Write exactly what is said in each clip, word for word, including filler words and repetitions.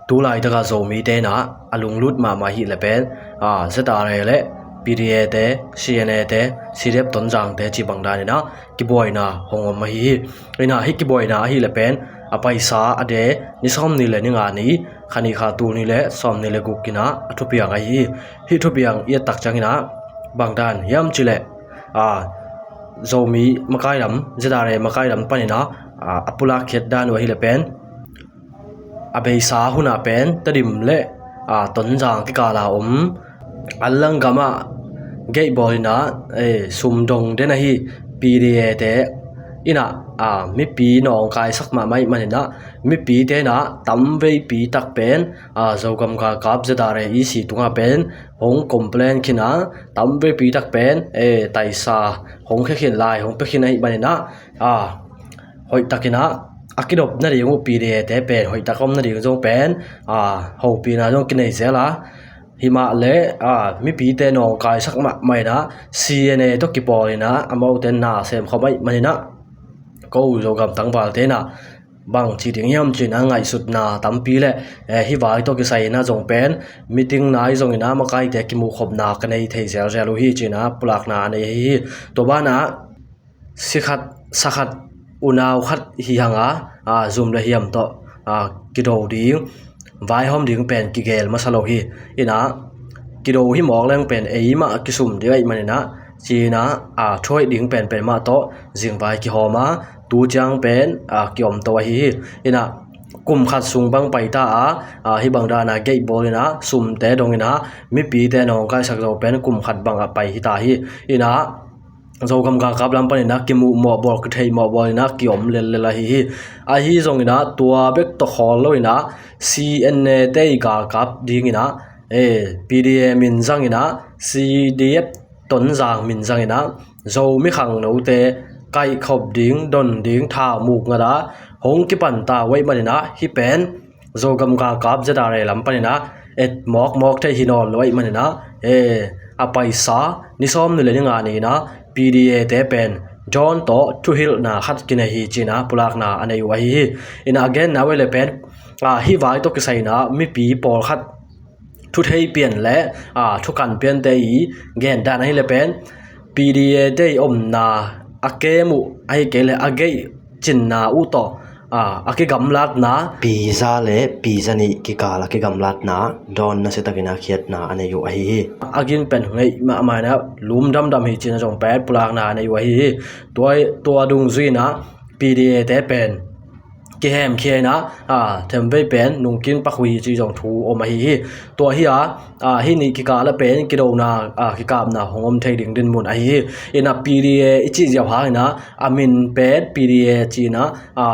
tu laitaka Zomite in ah a lunglut mahmah ahih leh pen, a, Z R A le P D A te, C N A te, C D F Tonzangte cih bang danin ah kibuaina hong om ahi hi. In ah hih kibuaina ahih leh pen a paisa a de ni sawmnih le ni nga ni, kha nih kha tul nih le sawmnih le guk in ah a thupiang ahi hi. Hih thupiang i et tak ciangin ah bang dan hiam cih leh, a, Zomi makai lam, Z R A makai lam panin ah, a, a pulak khiat dan uh ahih leh pen a beisa hun ah pen Tedim le, a, Tonzang kikal a om, an lang gam ah gate bawl in ah, e, sum dong den ahi P D A te in ah, a, mipi nawngkaisak mahmah ahih manin ah, mipite in ah tamveipi tak pen, a, Zogam galkap Z R A E C tungah pen hong complain khin a, tamveipi tak pen, e, taisa hong khia khin, lai hong pia khin ahih manin ah, a, hoihtakin ah a kidop nading uh P D A te pen hoihtak om nading zong pen, a, hopihna zong kinei zel a, himah leh, a, mipite nawngkaisak mahmah in ah C N A tawh kipawl in ah amaute na sem khawm ahih manin ah, ko Zogam tangvalte in ah bang ci ding hiam cih in ah ngaihsutna tampi le, e, hih vai tawh kisai in ah zong pen meeting nai zongin ah makaite kimuhkhopna ka nei thei zelzel uh hi, ci in ah pulakna a nei ahi hi. Tua banah sikhat sakhat, unau khat hi hang a, a, zum le hiam tawh, a, kido ding, vaihawm ding pen kigel masa lo hi. In ah kido hi mawk leng pen eimah kisum ding ahih manin ah, ci in ah, a, thuhoih ding penpen mah tawh zingvai kihawm a, tu ciang pen, a, kiom to ahi hi. In ah kum khat sung bang paita a, a, hih bang dan a gate bawl in ah sumte dong in ah mipite nawngkaisak zo pen kum khat bang a pai hita hi. In ah Zogam galkap lam panin ah kimuh mawhbawl, kitheih mawhbawl in ah kiom lellel ahi hi. Ahi zongin ah tua bek tawh khawl lo in ah C N A te i galkap dingin ah, e, P D A min zangin ah, C D F Tonzang min zangin ah Zomi khangnote kaihkhop ding, don ding thaumuk ngat a hong kipan ta uh ahih manin ah, hih pen Zogam galkap Z R A lam panin ah et mawkmawk thei hi nawn lo ahih manin ah, e, a paisa ni sawmnih le ni nga ni in ah P D A te pen drone tawh thuhilhna khat kinei hi, ci in ah pulakna a nei uh ahi hi. In ah a genna uh ahih leh pen, a, hih vai tawh kisai in ah mipi pawlkhat thuthei pian le, a, thukan piante i gen dan ahih leh pen P D A te i omna a kem uh ahih kei leh a gate cinna uh tawh, a, a kigamlatna, piza le piza nih kikal a kigamlatna drone nasia takin a khiatna a nei uh ahi hi. A gin pen ngeih mahmah in ah lum damdam hi, ci in ah zong pen pulakna a nei uh ahi hi. Tua, tua dungzui in ah P D A te pen kihemkhia in ah, a, themvei pen nungkin pak uh hi, ci zong thu om ahi hi. Tua hi a, a, hih nih kikal ah pen kidona, a, kikapna hong om thei ding dinmun ahi hi. In ah P D A i cih ziau hangin ah a min pen P D A ci in ah, a,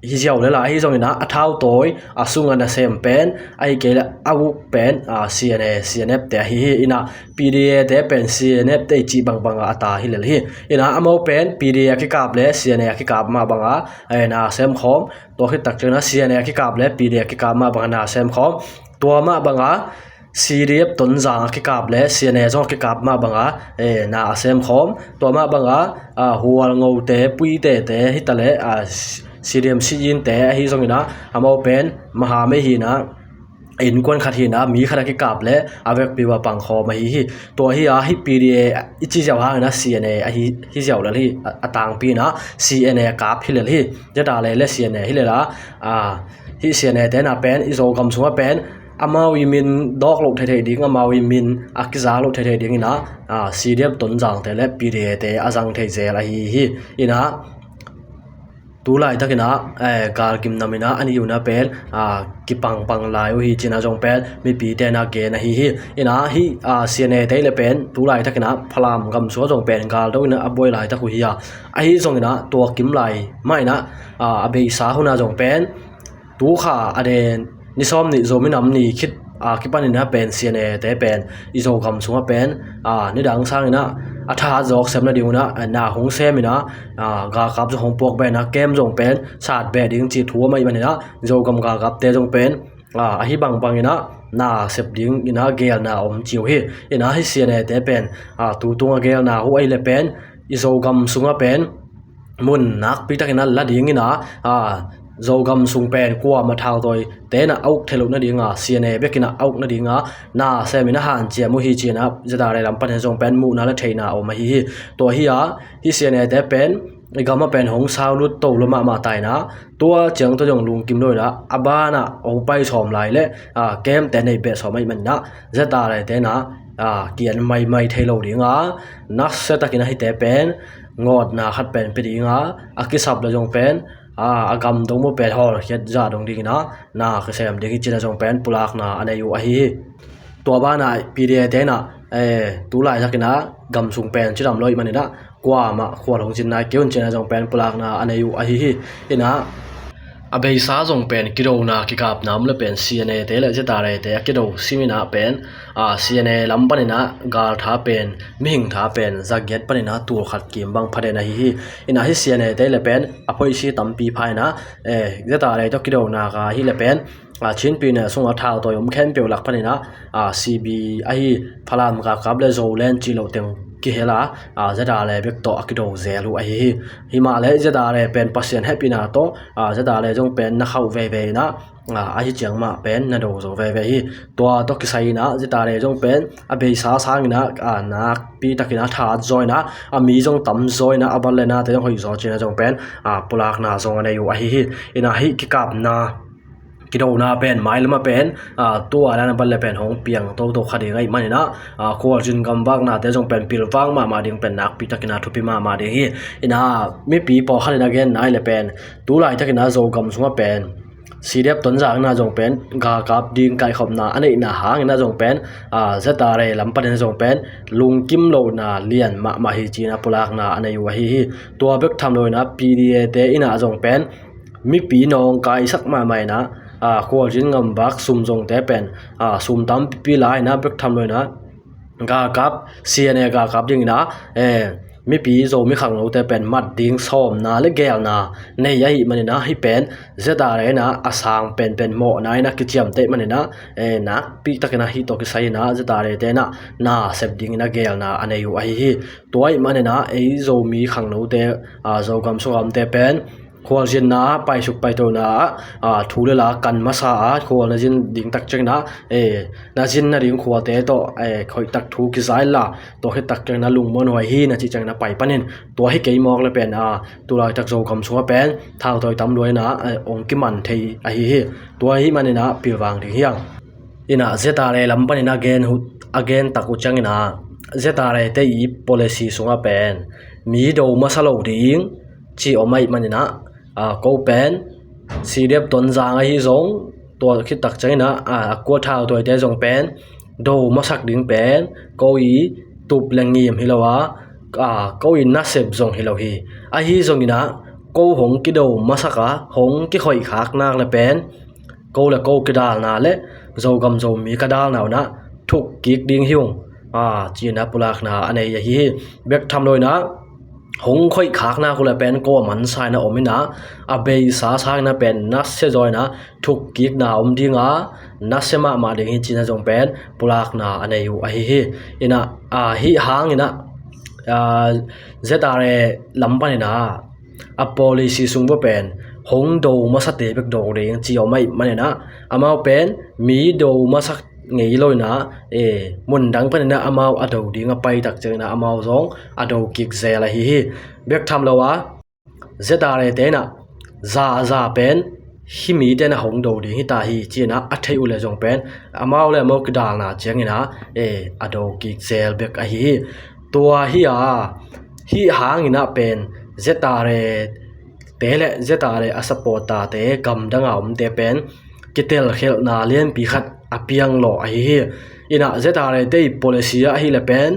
hi ziau lel a, ahi zongin ah a thautawi, a sung a nasem pen, ahih kei leh a uk pen, a, C N A, C N F te ahi hi. In ah P D A te pen C N F te i cih bangbang a a ta hi lel hi. In ah amau pen P D A a kikap le C N A a kikap mah bang a, e, na sem khawm. Tua khit tak ciangin ah C N A a kikap le P D A a kikap mah bang a na sem khawm. Tua mah bang a C D F Tonzang a kikap le C N A zong a kikap mah bang a, e, na a sem khawm. Tua mah bang a, a, Hualngote, Puitete hi ta le, a, C D M Siyinte ahi zongin ah amau pen maha mei hi in ah, innkuan khat hi in ah mi khat a kikap le a vekpi uh a pangkhawm ahi hi. Tua hi a, hih P D A i cih ziau hangin ah C N A ahi, hi ziau lel hi. A, a tangpi in ah C N A kap hi lel hi. Z R A le C N A hi lel a, a, hih C N A te in ah pen i Zogam sungah pen amau i min dawk loh theithei ding, amau i min a kizak loh theithei dingin ah, a, C D F Tonzangte le P D A te a zang thei zel ahi hi. In ah tu laitakin ah, eh, galkim nam in ah a nih un ah pen, a, kipangpang lai uh hi, ci in ah zong pen mipite in ah gen ahi hi. In ah hih, a, C N A te leh pen tu laitakin ah Falam gam sungah zong pen galdo in ah a buai laitak uh hi a, ahi zongin ah tua kim lai mah in ah, a, a beisa hun ah zong pen tu kha a den ni sawmnih Zomi nam ni khit, a, kipanin ah pen C N A te pen i Zogam sungah pen, a, nidang sangin ah a thahat zawk sem nading un ah, a, na hong sem in ah, a, galkap zong hong puak beh in ah kem zong pen sat beh ding cih thu a om ahih manin ah Zogam galkapte zong pen, a, ahi bangbangin ah na sep dingin ah gelna om ci uh hi. In ah hih C N A te pen, a, tu tung a gelna uh ahih leh pen i Zogam sungah pen mun nakpi takin ah la dingin ah, a, Zogam sung pen kuamah thautawi te in ah a uk thei loh nadinga, C N A bek in ah a uk nadinga na sem in ah hanciam uh hi ci-in ah Z R A lam panin zong pen muhna le theihna a om ahi hi. Tua hi a, hih C N A te pen i gam ah pen hong sau lut to lua mahmah ta in ah, tua ciang tawh zong lungkim lo in ah, a ban ah hong pai sawm lai leh, a, camp te nei beh sawm ahih manin ah Z R A te in ah, a, kian maimai thei lo dinga, nasia takin ah hihte pen ngawtna khat pen pia dinga, a kisap leh zong pen, a, a gam dong uh pen hawlkhiat zah dong dingin ah na kisem ding hi ci-in ah zong pen pulakna a nei uh ahi hi. Tua ban ah P D A te in ah, eh, tu laitakin ah gam sung pen cidam lo ahih manin ah kuamah khual hong cin nai kei un ci-in ah zong pen pulakna a nei uh ahi hi. In ah a beisa zong pen kidona kikapna om leh pen C N A te le Z R A te a kido sim in ah pen, a, C N A lam panin ah gal tha pen, mihing tha pen za giat panin ah tul khat kim bang pha den ahi hi. In ah hih C N A te le pen a phoihsi tampi pha in ah, eh, Z R A tawh kidona ka hi leh pen, a, Chin Pyine sungah thautawi om khempeuh lak panin ah, a, C B ahi Falam galkap le Zoland cih loh teng kihel a, a, Z R A bek tawh a kido zel uh ahi hi. Himah leh Z R A pen Pasian hehpihna tawh, a, Z R A zong pen na khauh veve in ah, a, ahi ciang mah pen na do zo veve hi. Tua tawh kisai in ah Z R A zong pen a beisa sangin ah, a, nakpi takin ah tha at zaw in ah, a mi zong tam zaw in ah, a bal le nate zong hoih zaw ci-in ah zong pen, a, pulakna zong a nei uh ahi hi. In ah hih kikapna kidona pen mailam ah pen, a, tua dan a bal le pen hong piang toto kha ding ahih manin ah, a, khualzin gamvaknate zong pen pilvang mahmah ding pen nakpi takin ah thupi mahmah ding hi. In ah mipi pawlkhat in a genna ahih leh pen tu laitakin ah Zogam sungah pen C D F Tonzang in ah zong pen galkap ding kaikhopna a neihna hangin ah zong pen, a, Z R A lam panin ah zong pen lungkim lohna lian mahmah hi ci-in ah pulakna a nei uh ahi hi. Tua bek tham lo in ah P D A te in ah zong pen mipi nawngkaisak mahmah in ah, a, khualzin gamvak sum zongte pen, a, sum tampipi la in ah bek tham lo in ah galkap, C N A galkap dingin ah, eh, mipi Zomi khangnote pen mat ding sawmna le gelna nei ahih manin ah hih pen Z R A in ah a sang penpen mawhna in ah kiciamteh manin ah, eh, nakpi takin ah hih tawh kisai in ah Z R A te in ah na sep dingin ah gelna a nei uh ahi hi. Tua ahih manin ah ei Zomi khangnote, a, Zogam Zogamte pen khualzinna paisuk paitona ah, a, thu le la kan masa a, khual na zin ding tak ciangin ah, eh, na zin nading khualte tawh, eh, hoihtak thu kiza inla, tua khit tak ciangin ah lungmuanhuai hi na cih ciangin ah pai panin. Tua hi kei mawk leh pen, a, tu laitak Zogam sungah pen thautawi tam lua in ah, eh, hong kiman thei ahi hi. Tua ahih manin ah pilvang ding hi hang. In ah Z R A lam panin a gen uh, a gen tak uh ciangin ah Z R A te i policy sungah pen mi do masa lo ding ci om ahih manin ah, a, ko pen C D F Tonzang ahi zong, tua khit tak ciangin ah, a, a kua thautawite zong pen do masak ding pen ko i tup le ngim hi lo a, a, ko i nasep zong hi lo hi. Ahi zongin ah ko hong kido masak a, hong kikhoih khak nak leh pen ko le ko kidalna le Zogam Zomi ka dalna un ah thuk kik ding hi ung, a, ci-in ah pulakna a nei ahi hi. Bek tham lo in ah hong khoih khak nak uh leh pen ko a mansa in ah om in ah, a beisa sangin ah pen nasia zaw in ah thuk kikna om ding a, nasia mahmah ding hi ci-in ah zong pen pulakna a nei uh ahi hi. In ah, a, hih hangin ah, a, Z R A lam panin ah a policy sung vua pen hong do masate bek do ding ci om ahih manin ah, amau pen mi do masak ngei lo in ah, eh, mun dang panin ah amau a do ding a pai tak ciangin ah amau zong a do kik zel ahi hi. Bek tham lo a Z R A te in ah za a za pen hih mite in ah hong do ding hi ta hi ci-in ah a theih uh leh zong pen amau le amau kidalna ciangin ah, eh, a do kik zel bek ahi hi. Tua hi a, hih hangin ah pen Z R A te le Z R A a supporter te gamdang a omte pen kitelkhialhna lianpi khat a piang lawh ahi hi. In ah Z R A te i policy ah ahih leh pen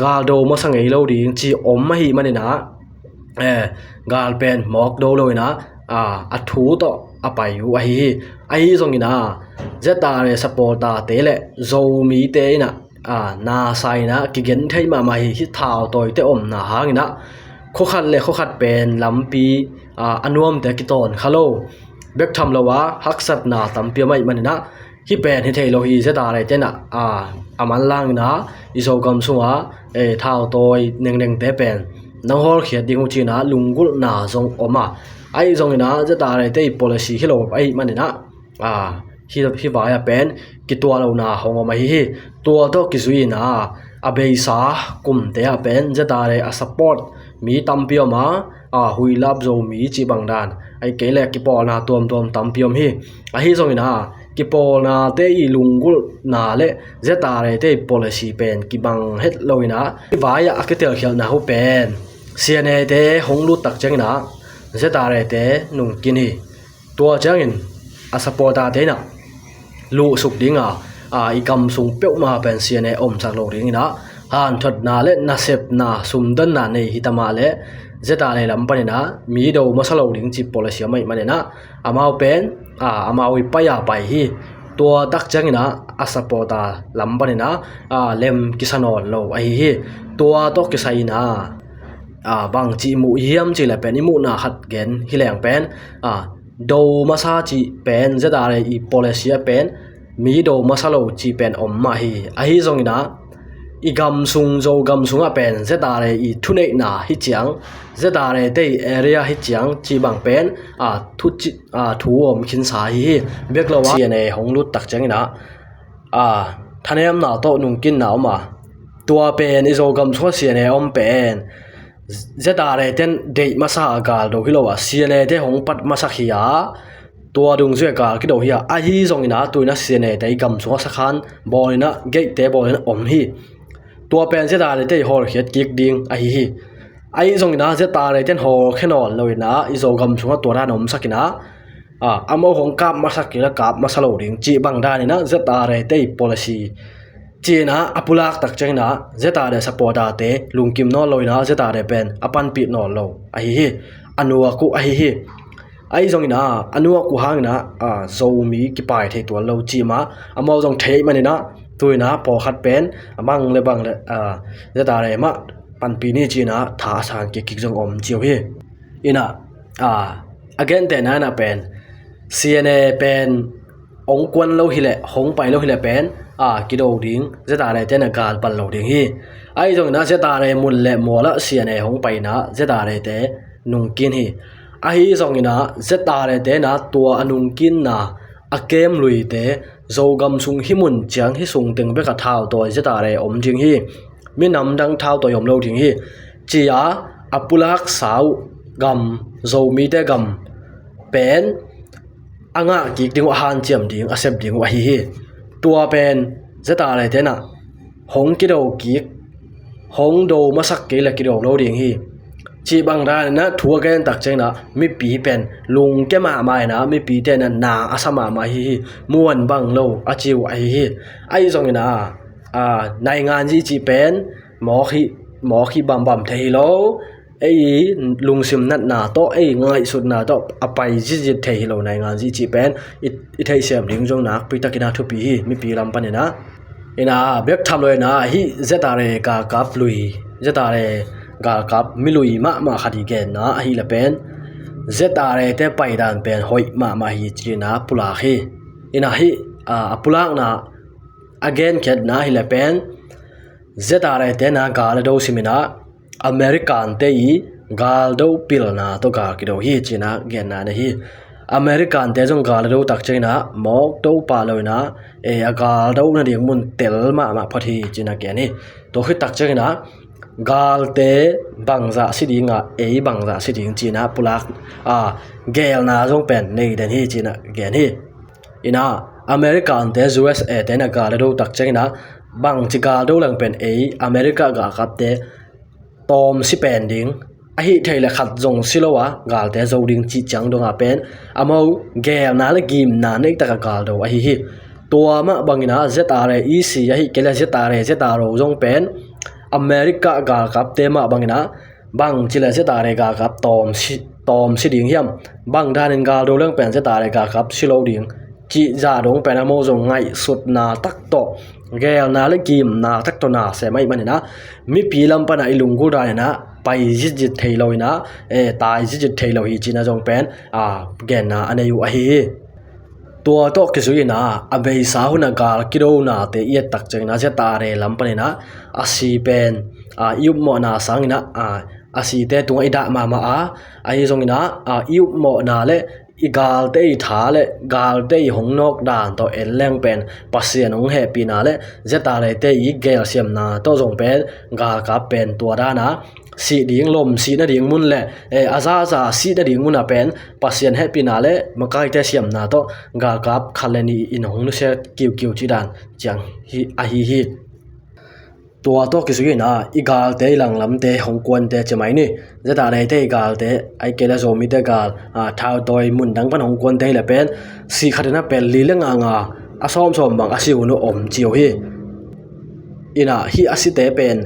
gal do masa ngei lo ding ci om ahih manin ah, eh, gal pen mawk do lo in ah, a, a thu tawh a pai uh ahi hi. Ahi zongin ah Z R A supporter te le Zomite in ah, a, na sa in ah kigen thei mahmah hi. Hih thautawite omna hangin ah khua khat le khua khat pen lampi, a, a nuamte a kitawn kha lo. Bek tham lo a haksatna tampi om ahih manin ah hih pen hi thei lo hi. Z R A te in ah, a, a manlangin ah i Zogam sungah, eh, thautawi nengnengte pen nang hawlkhiat ding uh cinah lunggulhna zong om a, ahi zonginah ZRA te i policy hi lo ahi maninah, a, hi, hi vai-ah pen kituah lohna hong om ahi hi. Tua tawh kizui inah a beisa kumte ah pen ZRA a support mi tampi om a, a, huilap Zomi cih bang dan, ahih kei leh kipawlna tuamtuam tampi om hi. Ahi zonginah kipawlnate i lunggulhna le ZRA te i policy pen kibang het loinah hi vai-ah a kitelkhialhna uh pen CNA te hong lut tak cianginah ZRA te nungkin hi. Tua ciangin a supporter te inah luhsuk dinga, a, i gam sung peuhmah pen CNA omsak lo dinginah hanthotna le nasepna sumdonna nei hita mah le ZRA lam paninah mi do masa lo ding cih policy a om ahih maninah amau pen, a, amau i pai-a pai hi. Tua tak cianginah a supporter lam paninah, a, lem kisa nawn lo ahi hi. Tua tawh kisai inah, a, bangci i muh hiam cih le pen i muhna khat gen hi leng pen, a, do masa cih pen ZRA i policy ah pen mi do masa lo cih pen om mah hi. Ahi zonginah i gam sung, Zo gam sungah pen ZRA i thuneihna hi ciang, ZRA te i area hi ciang cih bang pen, a, thu ci-, a, thu om khinsa hi hi. Bek lo a CNA hong lut tak cianginah, a, thanemna tawh nungkinna om a, tua pen i Zo gam sungah CNA om pen ZRA ten deih masa a gal do hi lo a, CNA te hong pat masak hi a, tua dungzui a gal kido hi a, ahi zonginah tuinah CNA te i gam sungah sakhan bawlinah, geihte bawlinah om hi. Tua pen ZRA te i hawlkhiat kik ding ahi hi. Ahi zonginah ZRA ten hawlkhia nawn loinah i Zo gam sungah tua dan omsakinah, a, amau hong kap masak kei le kap masa lo ding cih bang daninah ZRA te i policy cinah a pulak tak cianginah ZRA supporter te lungkim nawn loinah ZRA pen a panpih nawn lo ahi hi. A nuak uh ahi hi. Ahi zonginah a nuak uh hanginah, a, Zomi kipai thei tuan lo cih mah amau zong thei maninah tuinah pawlkhat pen a bang le bang le, a, ZRA mah panpih ni cinah tha a san kik kik zong om ci uh hi. Inah, a, a gentehna inah pen CNA pen hong kuan lo hileh, hong pai lo hileh pen, a, kido ding, ZRA te na gal pan lo ding hi. Ahi zonginah ZRA mun le mualah CNA hong painah ZRA te nungkin hi. Ahi zonginah ZRA te na tua a nungkinna a kem luite, Zogam sung hih mun ciang hih sung teng bek a thautawi ZRA om ding hi. Minam dang thautawi om lo ding hi. Ci-a a pulaksa uh gam, Zomite gam pen a ngah kik ding uh, a hanciam ding, a sep ding uh ahi hi. Tua pen ZRA te na hong kido kik, hong do masak kei le kido lo ding hi. Cih bang dan inah thu a gen tak ciangin ah mipi pen lungkia mahmah inah, mipite na na a sa mahmah hi hi. Muan bang lo a ci uh ahi hi. Ahi zongin ah, a, nainganzi cih pen mawk hi, mawk hi bambam thei hi lo. Ei lungsim natna tawh, ei ngaihsutna tawh a pai zitzit thei hi lo, nainganzi cih pen i, i theihsiam ding zong nakpi takin ah thupi hi, mipi lam panin ah. Inah bek tham lo inah hih ZRA galkap lui, ZRA galkap milui mahmah khat i genna ahih leh pen ZRA te paidan pen hoih mahmah hi ci-in ah pulak hi. Inah hih, a, a pulakna a genkhiatna ahih leh pen ZRA te na gal a do simin ah American te i galdo pilna tawh gal kido hi ci-in ah genna na hi. American te zong gal a do tak ciangin ah mawk do pah lo inah, e, a galdo nading mun tel mahmah phot hi ci-in ah gen hi. Tua khit tak ciangin ah galte bangzah si ding a, ei bangzah si ding ci-in ah pulak, a, gelna zong pen nei den hi ci-in ah gen hi. Inah American te, USA te na gal a do tak ciangin ah bangci galdo leng pen ei America galkapte tawm si pen ding, ahih theih leh khat zong si lo a galte zo ding cih ciang dongah pen amau gelna le gimna neih tak a galdo ahi hi. Tua mah bangin ah ZRA EC ahih kei leh ZRA, ZRO zong pen America galkapte mah bangin ah bangci leh ZRA galkap tawm si, tawm si ding hiam, bang danin galdo leng pen ZRA galkap si lo ding cih zah dong pen amau zong ngaihsutna tak tawh, gelna le gimna tak tawh na sem ahih manin ah mipi lam pan ah i lunggulh dan inah pai zitzit thei lo inah, e, tai zitzit thei lo hi ci-in ah zong pen, a, genna a nei uh ahi hi. Tua tawh kizui inah a beisa hun a gal kidonate i et tak ciangin ah ZRA lam panin ah a si pen, a, i upmawhna sangin ah, a, a site tungah i dah mahmah a, ahi zongin ah, a, i upmawhna le i galte i tha le galte i hong nawk dan tawh en leng pen Pasian hong hehpihna le Z R A te i gelsiamna tawh zong pen galkap pen tua dana sih ding, lom sih nading mun le, eh, a zaza sih nading munah pen Pasian hehpihna le makaite siamna tawh galkap khat le nih in hong nusia kiukiu cih dan ciang hi, ahi hi. Tua tawh kizui in ah i galte i langlamte hong kuante ci mai ni. Z R A te i galte, ahih kei leh Zomite gal, a, thautawi mun dang pan hong kuante hi leh pen sih khat in ah pel li le nga nga a sawmsawm bang a si hun uh om ci uh hi. In ah hih a site pen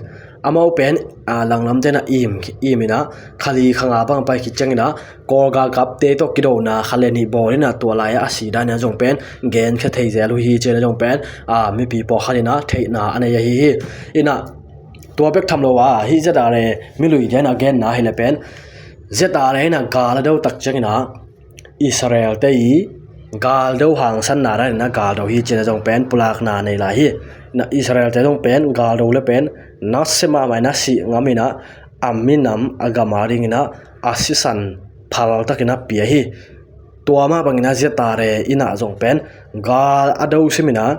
amau pen, a, langlamte in ah im, im in ah kha li kha nga bang pai khit ciangin ah Kawl galkapte tawh kidona khat le nih bawl in ah tua lai-ah a si dan in ah zong pen genkhia thei zel uh hi ci in ah zong pen, a, mipi pawlkhat in ah theihna a nei ahi hi. In ah tua bek tham lo a, hih Z R A miluite in ah genna hi leh pen Z R A in ah gal a do tak ciangin ah Israel te i galdo hangsanna dan in ah galdo hi ci in ah zong pen pulakna nei lai hi. In ah Israel te zong pen galdo le pen nasia mahmah in ah sih ngam in ah a minam a gam a dingin ah a sisan phal takin a pia hi. Tua mah bangin a Z R A in ah zong pen gal a do simin ah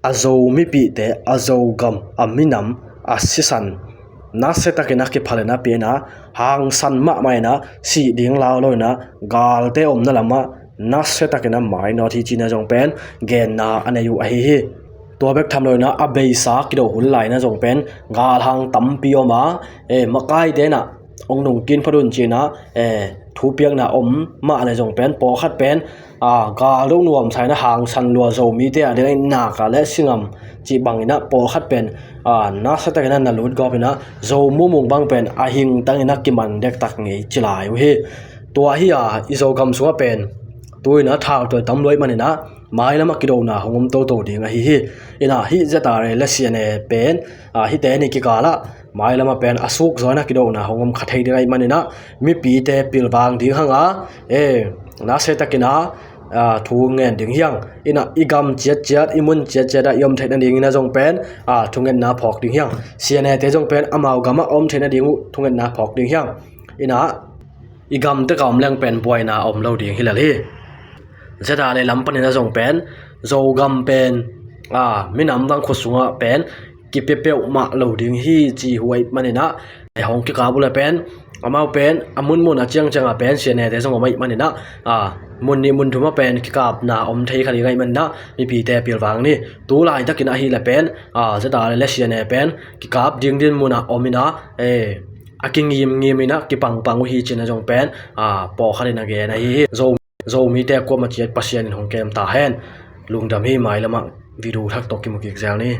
a Zo mipihte, a Zogam, a minam a sisan nasia takin a kiphalin a pia in ah hangsan mahmah in ah sih ding lau lo in ah galte omna lamah nasia takin a mainawt hi ci in ah zong pen genna a nei uh ahi hi. Tua bek tham lo in ah a beisa kido hun lai in ah zong pen galhang tampi om a, eh, makaite in ah hong nungkin phot un ci in ah, eh, thupiakna om mah leh zong pen pawlkhat pen, a, galdo nuamsa in ah hangsan lua Zomite a ding a i nak a le singam cih bangin ah pawlkhat pen, a, nasia takin ah na lut gawp in ah Zo mumung bang pen a hingtang in ah kiman dektak ngei ci lai uh hi. Tua hi a, i Zogam sungah pen tu in ah thautawi tam lua ahih manin ah mailam ah kidona hong om toto ding ahi hi. In ah hih Z R A le C N A pen, a, hihte nih kikal ah mailam ah pen a suk zaw in ah kidona hong om kha thei ding ahih manin ah mipite pilvang ding hang a, eh, nasia takin ah, a, thu ngen ding hi hang. In ah i gam ciatciat, i mun ciatciat ah i om theih nadingin ah zong pen, a, thungetna phawk ding hi hang. C N A te zong pen amau gam ah om theih nading uh thungetna phawk ding hi hang. In ah i gam tek a om leng pen buaina a om lo ding hi lel hi. Z R A lam panin ah zong pen Zogam pen, a, minam dang khua sungah pen kipia peuhmah lo ding hi ci uh ahih manin ah, eh, hong kikap uh leh pen amau pen a munmun a ciangciang ah pen C N A te zong om ahih manin ah, a, mun nih mun thum ah pen kikapna om thei kha ding ahih manin ah mipite pilvang ni. Tu laitakin ahih leh pen, a, Z R A le C N A pen kikap ding dinmun ah om in ah, eh, a kingimngim in ah kipangpang uh hi ci in ah zong pen, a, pawlkhat in a gen ahi hi. Zo, Zomite kuamah ciat Pasian in hong kem ta hen. Lungdam hi. Mailam ah video thak tawh kimu kik zel ni.